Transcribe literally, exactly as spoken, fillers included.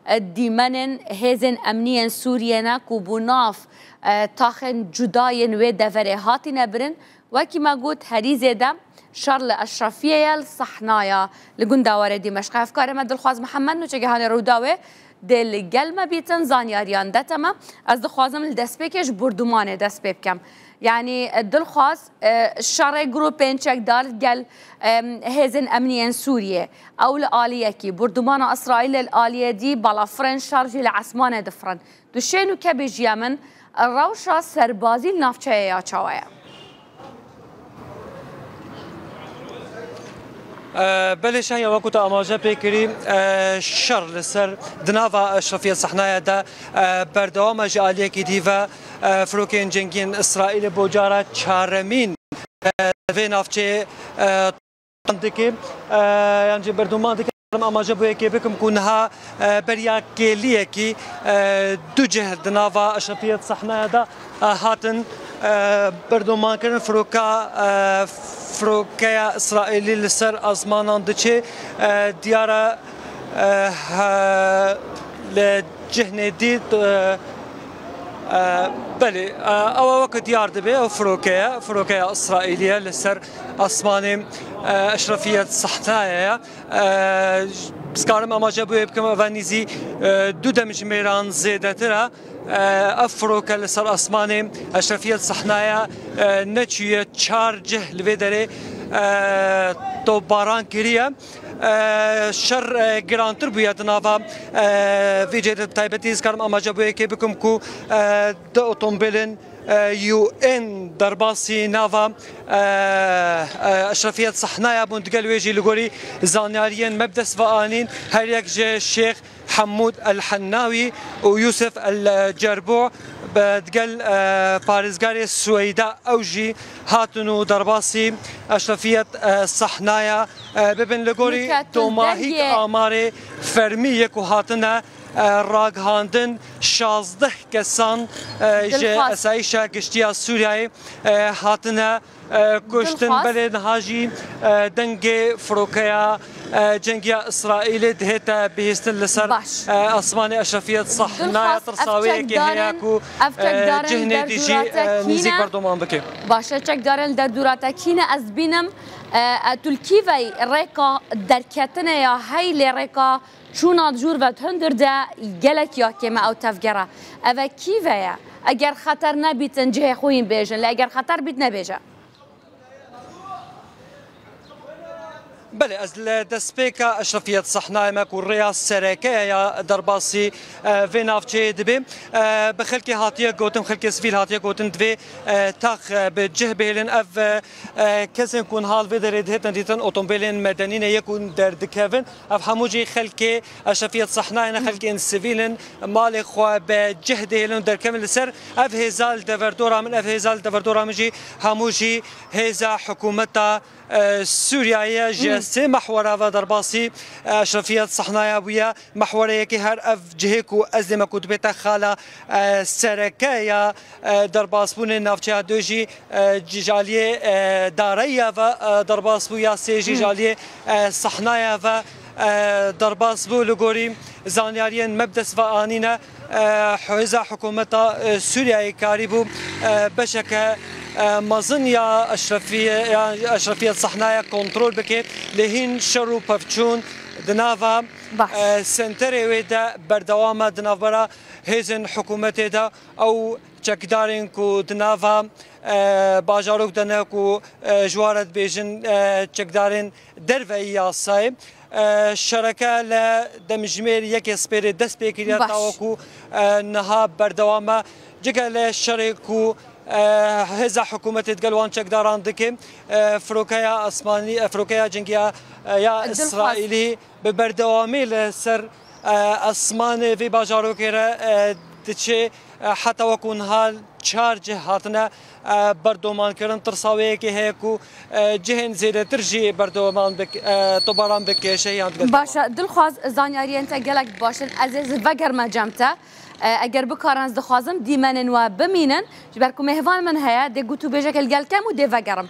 e, dîmenên hêzên emniyên Sûriyê ne ku bo nav, e, taxên cuda yên wê deverê hatîne birin. Wekî me got, herî zêde şer li Eşrefiyê ye, li Sehnaya, li gundawarê Dîmeşqê. Hevkarê me Dilxwaz Mihemed nûçegihanê Rûdawê dê li gel me bîtin, zanyariyan dete me. Ez dixwazim li destpêkê ji bordûmanê dest pê bikim. Yanî, e, Dilxwaz, e, şerê grûpên çekdar gel, e, hêzên emniyên Sûriyê. Ew li aliyekî, bordûmana Îsraîlê li aliyê dî, balafirên şer jî li esmanê difirin. Duşên û kebêjiya min, rewşa serbazî li navçeyê ya çawa ye? E, belê Şahiya, wekû te amaje pê kirî, e, şer li ser di nava Eşrefiyê Sehnayê de, e, berdewam e, ji aliyekî dî ve, e, firokên cengiyên Îsraîlê bo cara çaremîn, e, vê navçeyê, e, dike, e, yan jî berdewam dike. Amaje bo yekê bikim ku niha, e, beriya kêliyekî, e, du cih di nava Eşrefiyê Sehnayê de, e, hatin, e, berdomankirin. Firoka, e, firokeya Îsraîlî li ser asmanan diçe, e, diyar e, e, he, li cihnê dî, e, e, belê, e, ew e weke diyar dibe, ew firoke ye, firokeya Îsraîlî ye li ser asmanê, e, Eşrefiyê Sehnayê ye. E, dikarim amaje bo wê bikim, ev nîzî, e, du demjimêran zêdetir e. E, ev firoke li ser asmanê Eşrefiyê Sehnayê, e, neçûye çar cih li vê derê, e, topbaran kiriye. E, şer, e, girantir bûye di nava, e, vê cihê de. Bi taybetî dikarim amaje bo yekê bikim ku, e, du otomobîlên, e, U N derbasî nava, e, e, Eşrefiyê Sehnayê bûn. Digel wê jî li gorî zanyariyên me bi dest ve anîn, her yek ji Şêx Hemûd El Hennawî û Yûsif El Cerbû bi digel, e, parêzgarê Sweyda ew jî hatin û derbasî Eşrefiyê, e, Sehnayê, e, bibin. Li gorî domahîk amarê fermî yê ku hatine, e, ragihandin, şazdeh kesan, e, ji Esayîşa Giştî ya Sûriyeyê, e, hatine, e, kuştin. Belê niha jî, e, dengê firokeya, e, cengiya Îsraîlê dihête bihîstin li ser, e, asmanê Eşrefiyê Sehnayê. Tirsa wê yekê heye ku, e, cihnê dî jî, e, nêzîk berdoman bike. Baş e, çekdarên li derdora te kî ne? Ez bînim, e, e, tu li kî vey, rêka derketinê ya hey lê rêka çûna di jûr ve di hundir de gelek ya kêm e ew tevgera. Ev e kî ve ye? Eger xeter nebîtin cihê xwe yên bêjin, lê eger xeter bît nebêje. Belê, ez li destpêka Eşrefiyê Sehnayê me ku rêya sereke ye ya derbasî, e, vê navçeyê dibe. E, bi xelkê hatiye gotin, xelkê sivîl hatiye gotin, divê, e, tax, e, bi cih bihêlin. Ev, e, e, kesên ku niha li vê derê dihêtin dîtin, otomobîlên medenî ne yê ku derdikevin. Ev hemû jî xelkê Eşrefiyê Sehnayê ne, xelkên sivîl in, malê xwe bi cih dihêlin û derkevin li ser. Ev hêza li deverdora min, ev hêza li deverdora min jî hemû jî hêza hikûmeta, e, Sûriyeyê ye. Ji sê mehwera ve derbasî, e, Eşrefiyê Sehnayê bûye. Mehwere yekê her ev cihê ku ez dê me ku dibête xala, e, sereke ya, e, derbasbûnê navçeya, du jî, e, ji aliyê, e, dareya ve, e, derbas bû, ya sê jî ji aliyê, e, Sehnayê ve, e, derbas bû. Li gorî zanyariyên me bi dest ve anîne, e, hêza hikûmeta, e, Sûriyeyê karîbû, e, beşeke, e, mezin ya Eşrefiyê, ya Eşrefiyê Sehnayê kontrol bike. Lê hîn şer û pevçûn di nava, e, senterê wê de berdewam e, di navbera hêzên hikûmetê de. Ew çekdarên ku di nava, e, bajarok de ne ku, e, ji wan re dibêjin, e, çekdarên derveyî yasayê. E, şereke li demjimêr yekê sipêrê dest pê kiriye, ta wekû, e, niha berdewam e. Cike li şerê ku, e, hêza hikûmetê digel wan çekdaran dike, e, firokeya asmanî, e, firokeya cengiya, e, ya Îsraîlî bi berdewamî li ser, e, asmanê vê bajarokê re, e, diçe, e, heta wekû niha çar cih hatine, e, berdomankirin. Tirsa wê yekê heye ku, e, cihên zêdetir jî berdoman bik-, e, tobaran bike, şehiyan digel. Baş e, Dilxwaz, zanyariyên te gelek baş in. Ez ê vegerime cem te. E, eger bikarin, ez dixwazim dîmenên we bimînin. Ji ber ku mêvan min heye, dê gotûbêjekê li gel kem û dê vegerim.